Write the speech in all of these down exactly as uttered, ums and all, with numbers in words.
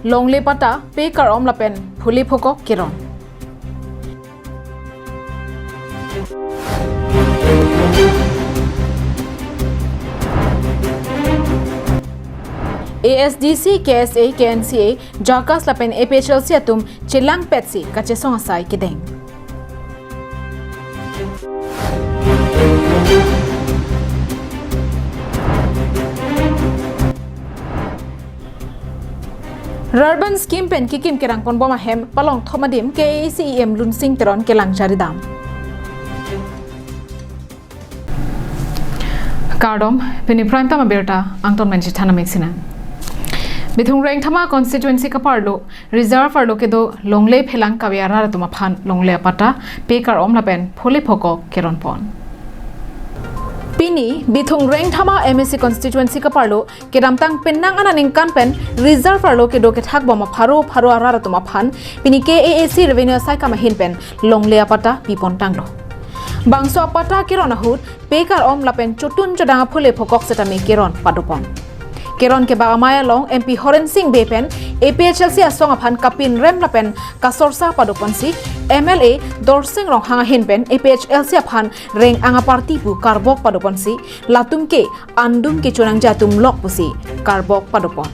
Longle apatta, pe kar-om lapen phule phokok keron. A S D C, K S A, K N C A, JACAS lapen A P H L C atum chelangpetsi kachesong asai kedeng. Rurban scheme pen kekim kerang ponbom ahem palongthom adim K A A C E M Lunsing Teron kelang jaridam. Kardom, pini Prime Time abirta angton menji thana mik sinan. Bithung Rengthama constituency kaparlo, reserve arlo kedo longle phelang kave arat atum aphan longle apatta, pe kar-om lapen phule phokok keron pon. Pini, Bithung Rengthama M A C constituency kaparlo, kedamtang penang aningkan pen reserve arlo kedo kethak bom apharo pharo arat atum aphan, pini K A A C revenue asai kam ahin pen longle apatta pi pon tanglo. Bangso apatta keron ahut, pe kar-om lapen chotun chodang aphule phokok setame keron pado pon. Keron kebak amei along M P Horen Sing Bey pen A P H L C asong aphan kapinrem lapen kasorsa pado ponsi, M L A Dorsing Ronghang ahin pen A P H L C aphan reng-ang aparty pu karbok pado ponsi, latum ke andum kechonangji atum lok pusi karbok pado pon.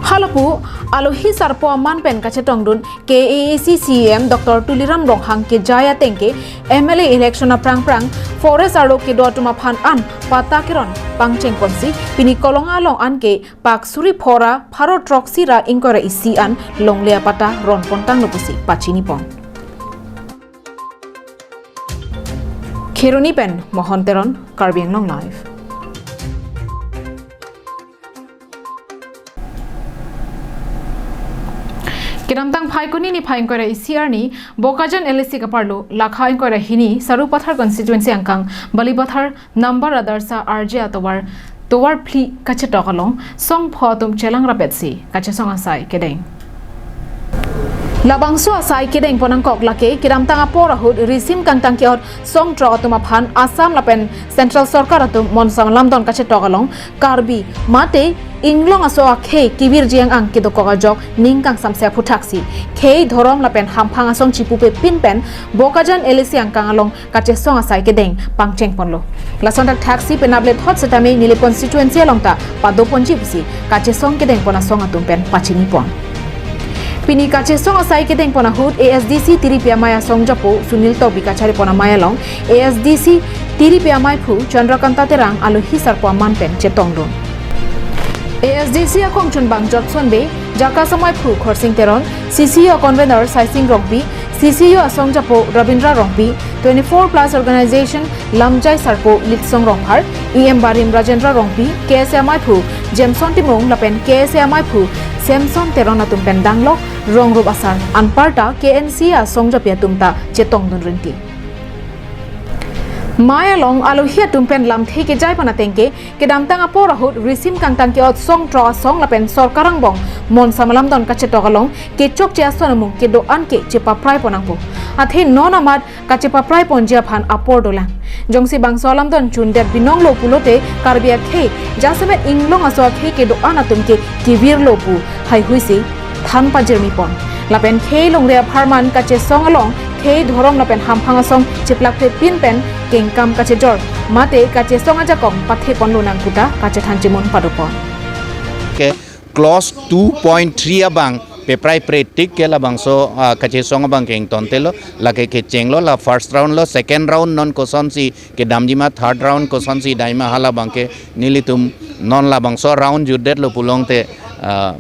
Halapu, alohi sarpo aman pen kachetongdun K A A C C E M Doctor Tuliram Ronghang kejai ateng ke M L A election aphrang phrang forest arlo kedo atum aphan an patta keron pangcheng ponsi, pini Kolonga along an ke pak suri phora pharo throksi ra ingkoi ra isi an longle apatta ron pon tanglo pusi pachini pon. Kheroni pen Mohon Teron, Karbi Anglong Live. Kedamtang Phaikuni niphai ingkoi ra isi arni, Bokajan L A C kaparlo, lakha ingkoi ra hini, Sarupathar constituency angkang, Balipathar number adarsa R J atovar, tovar phli kachetok along, song pho atum chelangrapetsi kachesong asai kedeng. Labangso asai kedeng pon angkok lake, kedamtang apor ahut risim kangtang ke-ot song throk atum aphan Assam lapen Central Sorkar atum monsam lamdon kachetok along, Karbi mate inglong aso akhei kevirji ang-ang kedokok ajok ning kangsamse aphuthaksi, khei dhorom lapen hamphang asong chipupe pin pen Bokajan L A C angkang along kachesong asai kedeng pangcheng ponlo. Lason thakthaksi penap le thot setame neli constituency along ta pado ponji pusi kachesong kedeng pon asong atum pen pachini pon. Pini kachesong asai kedeng pon ahut A S D C tiripi amei asong japo Sunil Tokbi kachari pon amei along A S D C tiripi amei phu Chandrakanta Terang alohi sarpo aman pen chetongdun. A S D C akongchunbang Jotson Bey, JACAS amei phu Khorsing Teron, C C U convener Saising Rongpi, C C U asong japo Rabindra Rongpi, twenty-four plus organization lamjai sarpo Litsong Rongphar, E M barim Rajendra Rongpi, K S A amei phu Jameson Timung lapen K S A amei phu Samson Teron atum pen danglok rongrup asar anparta K N C A asong japi atum ta chetongdun rinti. Mei along alohi atum pen lamthe kejai pon ateng ke, kedamtang apor ahut risim kangtang ke-ot song throk asong lapen sorkar angbong monsam lamdon kachetok along kechokche ason amung kedo-an ke chepaprai pon nangpo. Athe non amat kachepaprai ponji aphan apor dolang. Jongsi bangso lamdon chundet binong lo pulote Karbi akhei jasemet inglong aso akhei kedo-an atum ke kevirlo pu haihuisi than pajirmi pon. Lapen khei longri apharman kachesong along khei dhorom lapen hamphang asong chiplakte pin pen kengkam kachejor mate kachesong ajakong pathe ponlo nang puta kachethan chimun pado pon. Ke clause two point three abang peprai pretik ke labangso ah, kachesong abang ke ingtontelo, lake kechenglo, la first round lo, second round non kosonsi kedamji ma, third round kosonsi daima, hala abang ke nelitum non labangso round jutdetlo pulongte ah,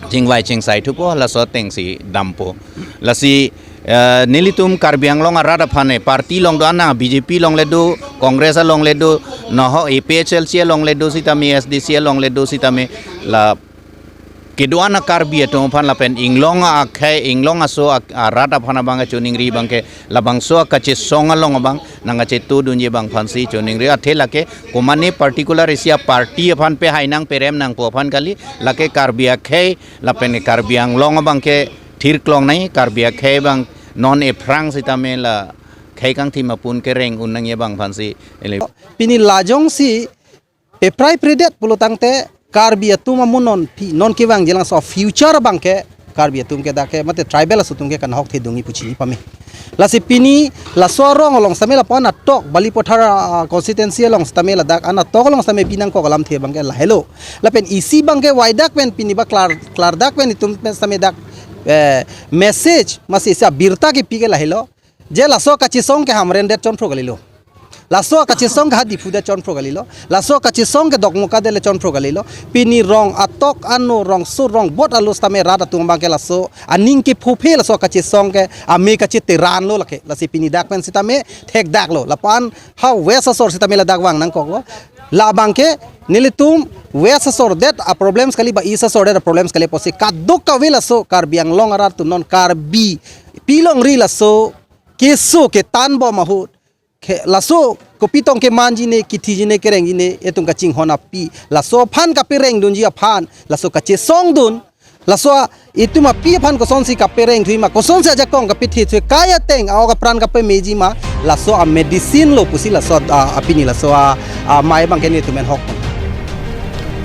chingvai chingsai thupo, laso atengsi dampo. Lasi ah, nelitum Karbi Anglong arat aphan e, party along do-an na, B J P along le do, Congress along le do, noho A P H L C along le do sitame, S D C along le do sitame, la kedo-an a Karbi atum aphan lapen inglong akhei, inglong aso ak-, arat aphan abang choningri abang ke, labangso kachesong along abang nangkachetongdunji abang aphansi choningri, athe lake komatne particular isi a party aphan pehai nang perem nangpo aphan kali, lake Karbi akhei lapen Karbi Anglong abang ke thirklong nai, Karbi akhei abang non ephrang sitame la khei kangthim apun kereng un nangji abang aphansi ele. Pini lajongsi peprai predet pulotangte Karbi atum amu non pi non kevangji laso future abangke Karbi atum ke dak ke mate tribal aso atum ke kanahok thedungi pu chini pame. Lasi pini laso arong along sitame lapu-an atok Balipathar, ah, constituency along sitame ladak an atok along sitame pinangkok alamthe abangke lahelo. Lapen isi abangke waidak pen pini ba klar, klardak pen itum pen sitame dak, eh, message masi isi abirta kepi ke lahelo. Je laso kachesong ke Hamren det chonphro kalilo. Laso kachesong ke ha Diphu det chonphro kalilo. Laso kachesong ke Dokmoka det le chonphro kalilo. Pini rong atok ano rongso rongbot alo sitame rat atum abangke laso aning kephophe laso kachesong ke ame kacheteranlo lake. Lasi pini dak pen sitame thekdaklo. Lapu-an ha West asor sitame ladak vangnangkoklo. Labangke nelitum West asor det a-problems kali ba East asor det a-problems kali pusi kadokave laso Karbi Anglong arat atum non Karbi pilongri laso keso ketan bom ahut ke laso kopi tong kemanji ne, kithiji ne, kerengji ne, itum kachinghon api. Laso aphan kaperengdunji aphan, laso kachesongdun, laso a-, itum api aphan kosonsi kaperengthui ma, kosonsi ajakong kapethethui, kai ateng a-ok apran kapemeji ma, laso a-medicine lo pusi laso a, apini laso a, amei abangke nelitum enhok.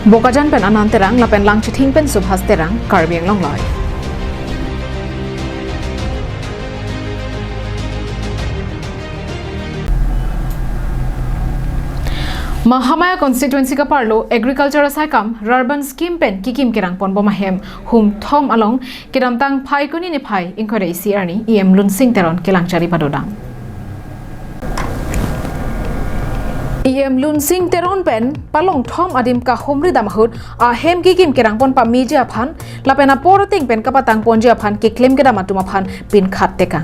Bokajan pen Anand Terang, lapen Langchithing pen Subhas Terang, Karbi Anglong Live. Mahamaya constituency kaparlo agriculture asaikam Rurban scheme pen kekim kerang ponbom ahem hum thom along kedamtang Phaikuni niphai ingkoi ra isi arni E M Lunsing Teron kelangchari padodam. E M Lunsing Teron pen palong thom adim kahumri dam ahut ahem kekim kerang pon pameji aphan lapen apor ateng pen kapatang ponji aphan keklem kedam atum aphan pinkhat tekang.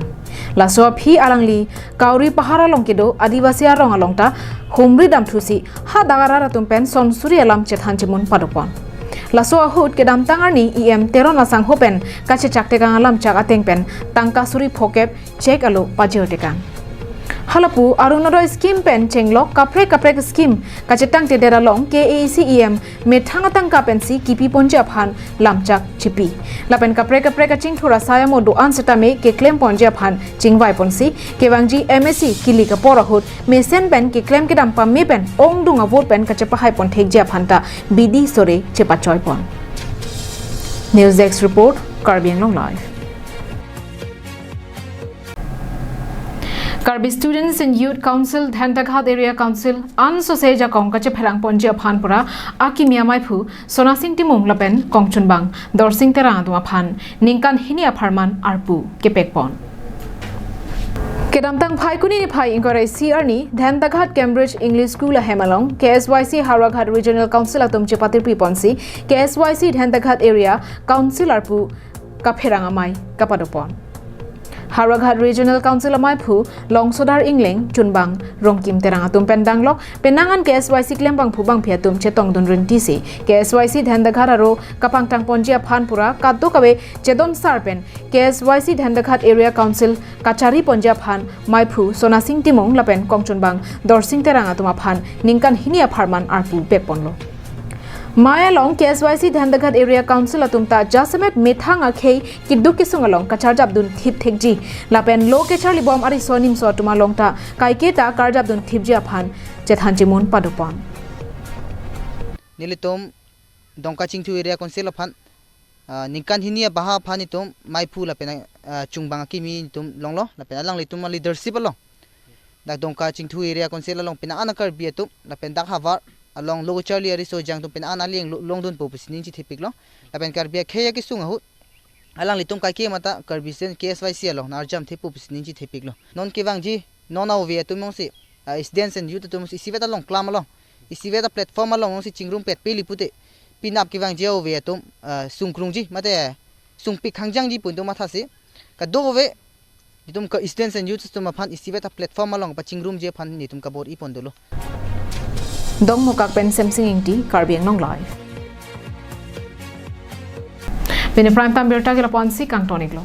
Laso aphi alangli Kauri Pahar along kedo Adivasi arong along ta humri damthusi hadak arat atum pen sonsuri alam chethan chemun padopon. Laso ahut kedamtang arni E M Teron asangho pen kachechak tekang alamchak ateng pen tangka suri phokep cheque alo pajir tekang. Halapu Arunodoi scheme pen chenglok kaprek kaprek scheme kachetangtedet along K A A C E M methang atangka pensi kipi ponji aphan lamchak chipi. Lapen kaprek kaprek kachingthur asai amo do-an setame keklem ponji aphan chingvai ponsi kevangji M A C kilik apor ahut mesen pen keklem kedam pame pen ongdung avote pen kachepahai pon thekji aphan ta bidi sore chepachoi pon. News Desk Report, Karbi Anglong Live. Karbi Students and Youth Council, Dhenthaghat Area Council, ansose jakong kachepherang ponji aphan pura akimi amaiphu Sonasing Timung lapen kongchunbang Dorsing Terang atum aphan ningkan hini apharman arpu kepekpon. Kedamtang Phaikuni niphai ingkoi ra isi arni Dhenthaghat Cambridge English School ahem along K S Y C Howraghat Regional Council atum chepatirpi ponsi K S Y C Dhenthaghat Area Council arpu kapherang amei kapadopon. Howraghat Regional Council amaiphu Longsodar Engleng, chunbang Rongkim Terang atum pen danglok penang an K S Y C klembangphu bangphi atum chetongdun rintisi K S Y C Dhenthaghat aro kapangtang ponji aphan pura kadokave chedon sar pen K S Y C Dhenthaghat Area Council kachari ponji aphan maiphu Sonasing Timung lapen kongchunbang Dorsing Terang atum aphan ningkan hini apharman arpu pekponlo. Mei along K S Y C Dhenthaghat Area Council atum ta jasemet methang akhei keduk kesung along kacharjapdun thip thekji lapen lo kecharlibom ariso nimso atum along ta kaiketa karjapdun thipji aphan chethan chemun padopon. Nelitum Dongka Chingthu Area Council aphan, ah, ningkan hini abaha aphan itum maiphu lapen, ah, chunbang akimi itum longlo lapen alanglitum a-leadership along dak Dongka Chingthu Area Council along penang an Karbi atum lapen dak havar along lo kecharli ariso jang atum penang an aling lo-, longdunpo pusi ning chithepiklo. Lapen Karbi akhei akesung ahut alanglitum kaike mata Karbi Student K S Y C along narjam thepo pusi ning chithepiklo. Non kevangji non a-ove atum jongsi, ah, students and youth atum jongsi isivet along klam along, isivet a-platform along jongsi chingrumpet peli pute, penap kevangji a-ove atum, ah, sungkrungji mate sungpik hangjangji pu itum mathasi kadokave itum ka students and youth atum aphan isivet a-platform along pachingrumji aphan nelitum kabor-i pon dolo. Dongmukak pen Semsing Ingti, Karbi Anglong Live. Pini prime time birta ke lapu-ansi kangton-iklo.